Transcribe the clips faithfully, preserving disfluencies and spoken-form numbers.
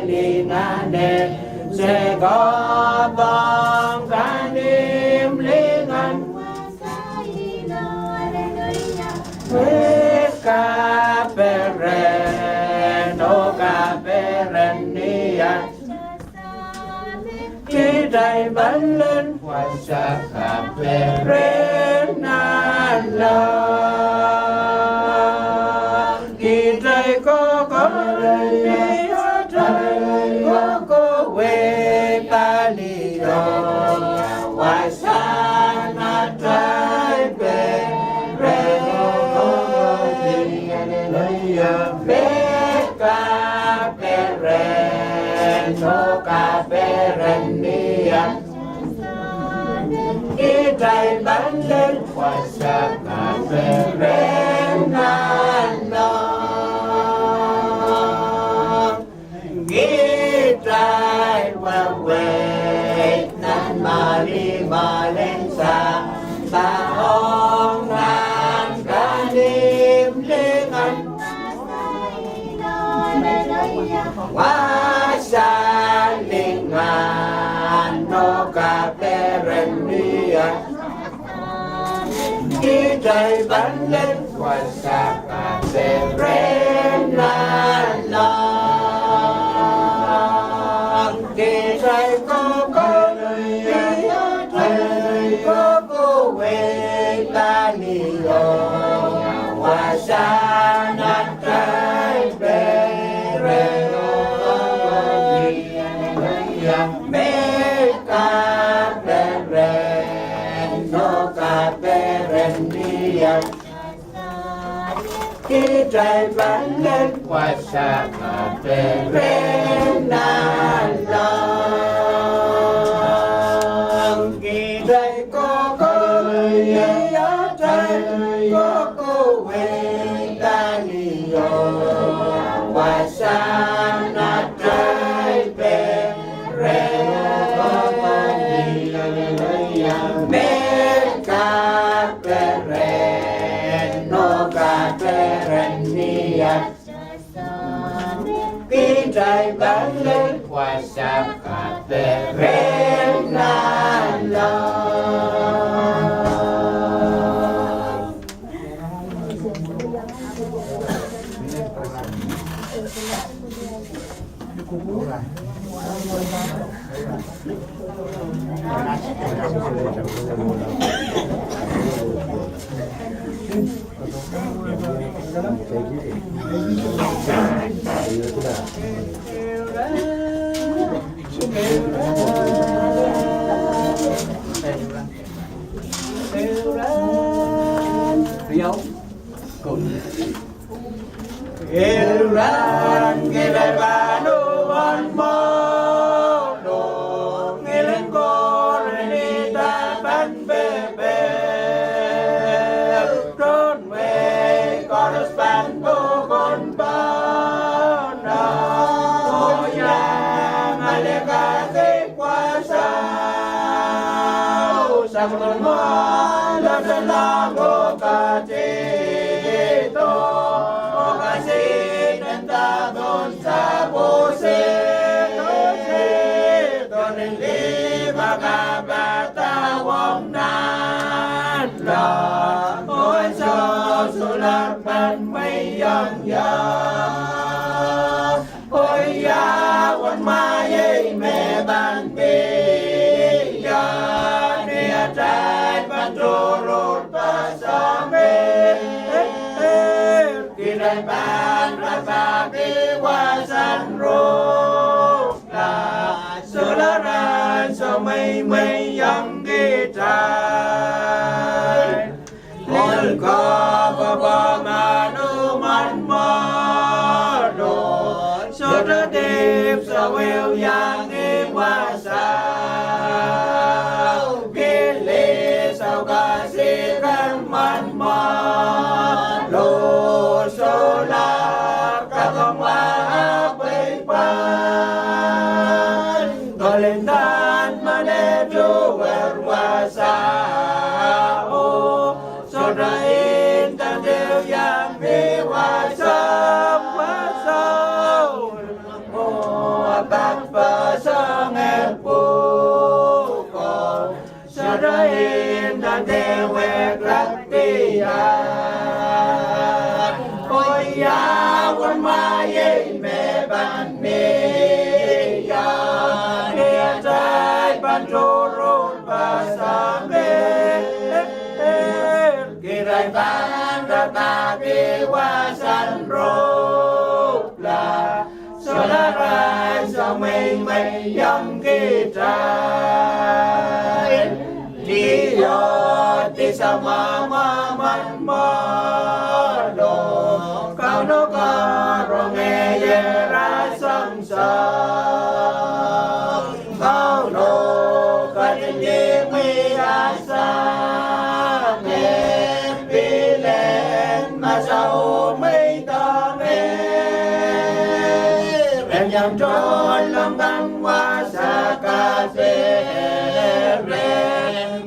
Lingan en Sekob ong kahnimw lingan. Wehk kaperen oh kaperen ni ah. Kitail pahn lel wasa kaperen nanleng. Kitail kokohng atail kokohwei palio, wasa en atail peren oh, wehk kaperen oh kaperen ni ah. Kitail pahn lel wasa kaperen nanleng. Kitail weweid nan malipehlen sampah ong nan kahnimw lingan. Wasa lingan oh kaperen ni ah. Kitail pahn lel wasa kaperen nanleng. Kitail kokohng atail kokohwei palio, wasa en atail peren oh, wehk kaperen oh kaperen ni ah. Kitail pahn lel wasa kaperen nanleng. Kitail kokohng atail kokohwei palio, wasa en atail peren oh, wehk kaperen oh kaperen ni ah. Kitail pahn lel wasa kaperen nanleng. Iran kitail pahn uhwong mwohn ong ngilen Korint ni tapan pepel. Tohn wehi koaros pahn pokon pahn oh iang ale kadeik wasao. Sapwellimomwi loalatail oh kadehdehdo oh kasidahng dahkot sapwose, doadoahk en lih me kapadahk ong nanleng. Oh ansou sohla pahn mwehiong ie. Oh ia uwen mwahiei me pahn pil ie ni atail pahn tohrohrpeseng ie? Kitail pahn rapahki wasan rohng la, sohla rahn soh mweimweiong kitail. Ohl ko pwopwomwalu mwohn mwohlo, sohte dihp sawehwe iang wasao. Pil ih saukasi kan mwohn mwohlo, sohla kakomw wahpweipwand. Kolin nan mane duwehte wasao, sohte inda dehr iang mih wasao, wasao. Oi ia uwen mwahiei me pahn mie ia, ni atail pahn tohrohrpahsang me, kitail pahn rapahki wahsahn rohpwulo. Solahr ansou mweimwei ong kitail. Tiahk, di samwa mwomwen mwohlo, Kauno karonge rasehng soh. Kauno ketin imwi ahnsou me, pil en masaumweidong ren iang tohnleng kan wasa kadehdehte,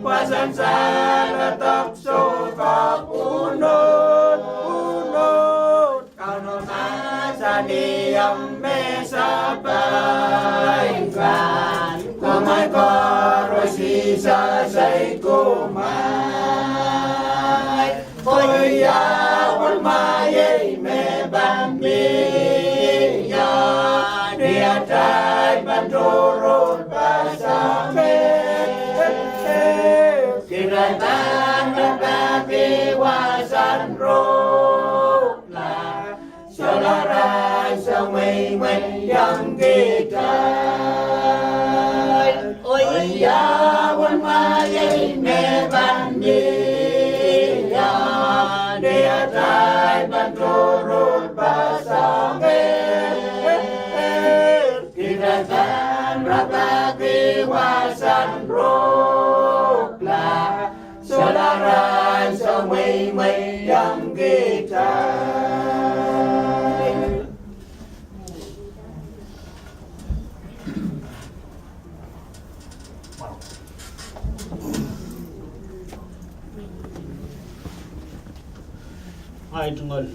wahsahn saledek, sohte pwunod, pwunod. Kauno mahsanih ong me sapahl kan, kumwail koaros sehse kumwail. Oi ia uwen mwahiei me pahn mie ia, ni atail pahn tohrohrpahsang me, kitail pahn rapahki wahsahn rohpwulo. Solahr ansou mweimwei ong kitail. Oi ia uwen mwahiei me pahn mie ia, ni atail pahn tohrohrpahsang me, kitail pahn rapahki wahsahn rohpwulo. Solahr ansou mweimwei ong kitail. Ahi tungoal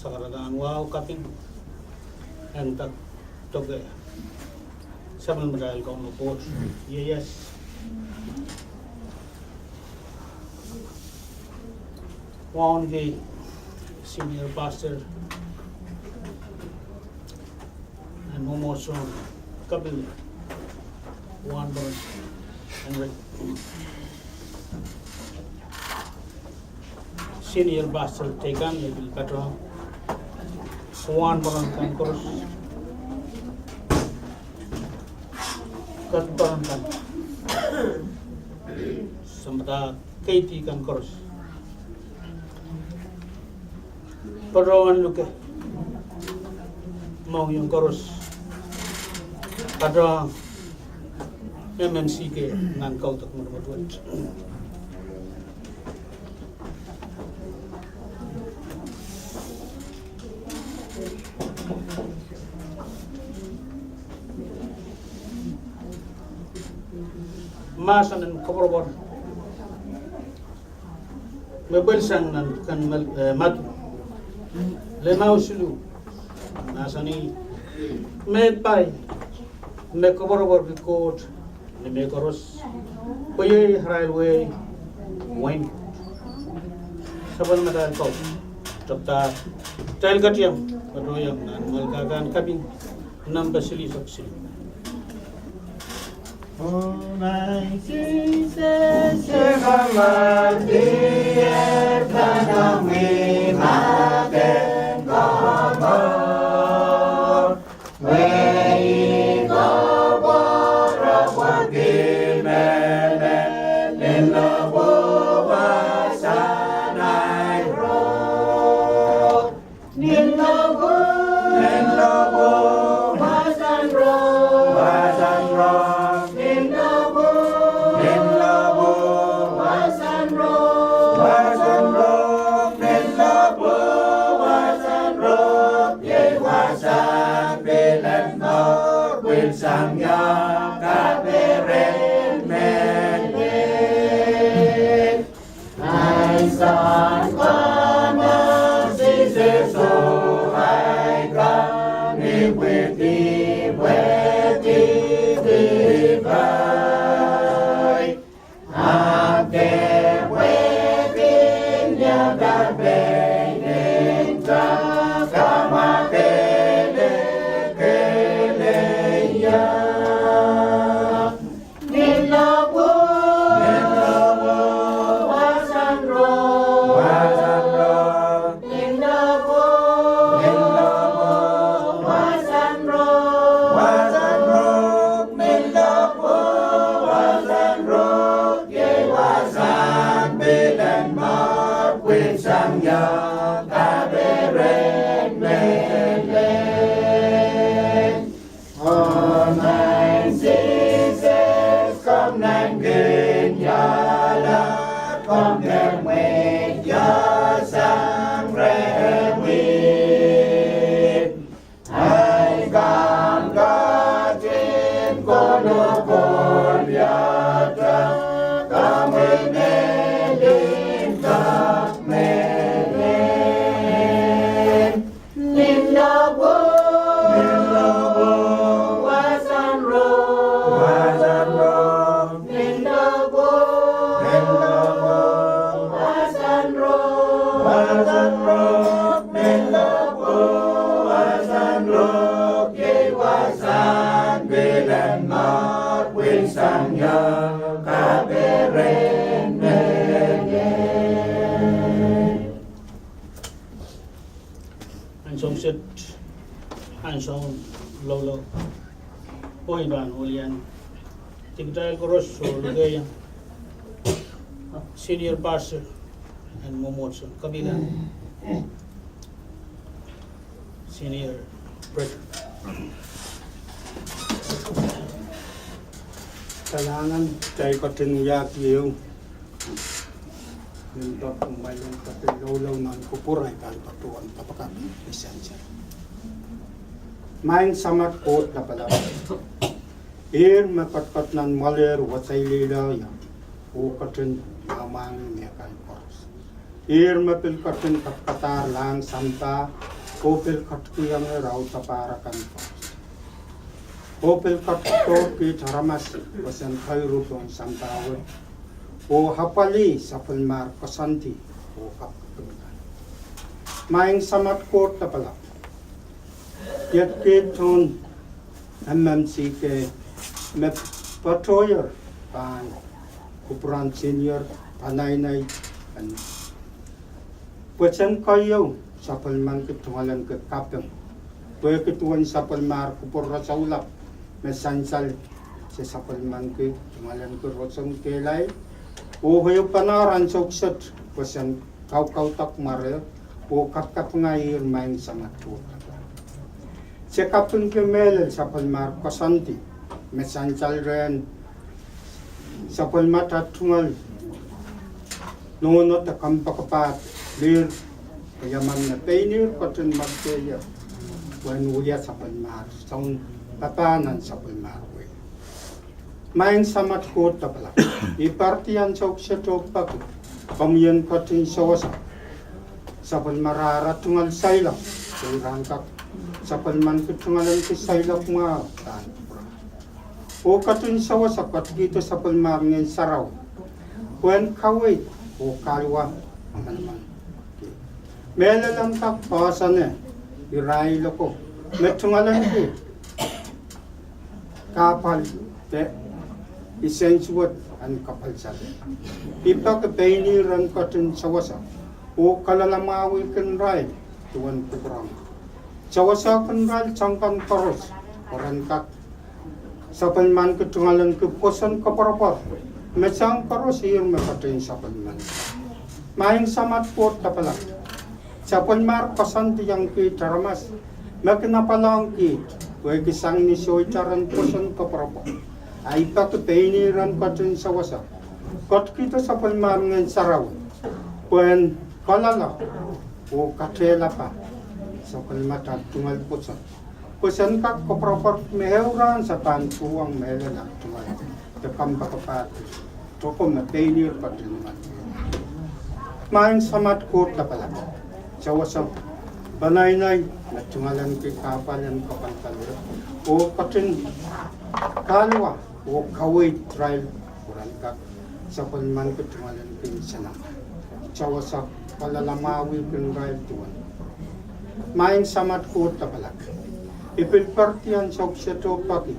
sakaradahn wahu kaping en dak toke. Sapwellimatail Kauno Koht, ieias wauneki senior pastor en mwomwohdiso, kapil wahnpoaron en re- senior pastor teikan me pil patohwan wahnpoaron kan koaros, kak poaron kan, sampah, keidi kan koaros. Patohwan luke mohngiong koaros, patohwan M M C K nan kaudok mwotomwot wet. Mahsen en koapworopwor me pwelsang nan kan Madiu, eh, Madiu limau siluh, mahsanih: Meid pai me koapworopworki Koht ni mehkoaros, pwe iei arail wehi wehin Koht. Sapwellimatail Koht, tepda, kitail ketiong patohwan nan mwoahl kan, kaping nempe silihsek siluh. Nin lopwu, nin lopwu, wahsahn rohng, wahsahn rohng. Nin lopwu, nin lopwu, wahsahn rohng, wahsahn rohng. Nin lopwu, wahsahn rohng. Iei wahsahn pil en mour, pwil sang iang kaperen mehlel. Ahi soahng kan, Sises oh ahi kan, I pwidi pwehki dihp ahi. Ahpw ke pwehki Mar pwin sang ia kaperen mele. Ansou kiset, ansou loulou. Pwe I pahn welian. Dipatail koaros oh lukehiong senior pastor en mwomwohdiso, kapilan senior president. Kalahngan, kitail ketin wiahki ehu limpoak kumwail en ketin loulou nan kupwur, I pahn patohwan kapakap ni sansal. Maing Samat Koht Lapalap, ihr me ketiket nan mwoalehr wasa lelohng ie, oh ketin mwahmwahngih mehkan koaros. Ihr me pil ketin kapkadahr lahng sampah, oh pil ketikihong audapahr akan koaros. Oh pil ketiket kiht aramas pwe sen kairuhkihong sampah wet, oh apwalih sapwellimar koasoandi oh kapkaping kan. Maing Samat Koht Lapalap, iet kiht tohn M M C K me patohier pahn kupwuren senior panainai en pwe sen keieu sapwellimanki tungoalenki kaping. Pwehki duwen sapwellimar kupwur rosoulap me sansal, se sapwellimanki tungoalenki roson kehlail. Oh ehu pahn ahnsou kiset pwe sen kaukaudok mware oh kapkapinga ihr Maing Samat Koht. Se kapingki mehlel sapwellimar koasoandi me sansal rehn sapwellimatail tungoal nohno de kompoakepahd, lihr, oh ia mwomwen me pein ihr ketin mwoakehie pwehn wia sapwellimar soun papah nan sapwellimar wei. Maing Samat Koht Lapalap, I poaridi ansou kiset oh peki komwi en ketin sewese sapwellimarail tungoal seiloak, pwe irail en kak sapwellimanki tungoalenki seiloak mwahu pahn kupwur. Oh ketin sewese ketikihdo sapwellimar Ngehn Sarawi pwehn kaweid oh kahluwa manaman. Mehlel en kak poahsoane irail ko me tungoalenki kahpwal de insensuwed en kapwal sale. I peki pein ihr en ketin sewese oh kalelalamwahwihkin irail duwen kupwuramwail. Sewesehkin irail soang kan koaros pwe ren kak sapwellimanki tungoalenki pwoson koapworopwor me soang koaros ihr me ketin sapwellimanki. Maing Samat Koht Lapalap, sapwellimar koasoandiong kiht aramas me kin apwalong kiht pwehki sang ni sohte ren pwoson koapworopwor. A I peki pein ihr en ketin sewese ketikihdo sapwellimar Ngehn Sarawi pwehn kalala oh katehlapa sapwellimatail tungoal pwoson, pwe sen kak koapworopwor me ehu rahn se pahn tuhwong mehlel ahpw tungoal de kompoakepahd tohko me pein ihr ketin mwoakehie. Maing Samat Koht Lapalap, sewese panainai me tungoalenki kahpwal en kapwal sale oh ketin kahluwa oh kaweid irail pwe ren kak sapwellimanki tungoalenki nsenamwahu. Sewese kalelalamwahwihkin irail duwen. Maing Samat Koht Lapalap, I pil poaridi ansou kiset oh peki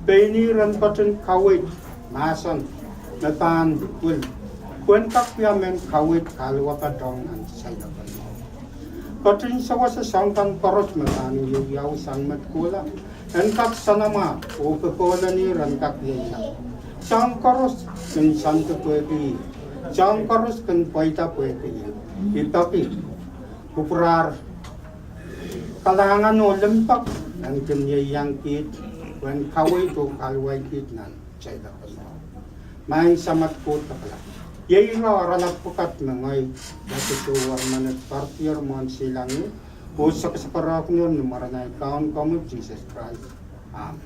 pein ihr en ketin kaweid mahsen me pahn pwil pwehn kak wia mehn kaweid kahluwa patohng nan seiloak en mwahu. Ketin sewese soang kan koaros me pahn wiewiawi sang met kohla en kak nsenamwahu oh popohlen ihr en kak ieiang. Soang koaros kin nsenamwahu pwehki ih. Soang koaros kin pweida pwehki ih. I peki kupwurar kalahngan oh limpoak en kin ieiang kiht pwehn kaweid oh kahluwa kiht nan seiloak en mwahu. Maing Samat Koht Lapalap, iei ira oaralap pwukat me ngehi, Dr. Joe Warmanet, poaridier mwohn silangih oh sakasakarahkiner ni mwaren ahi Kaun komwi Sises Krais. Amen.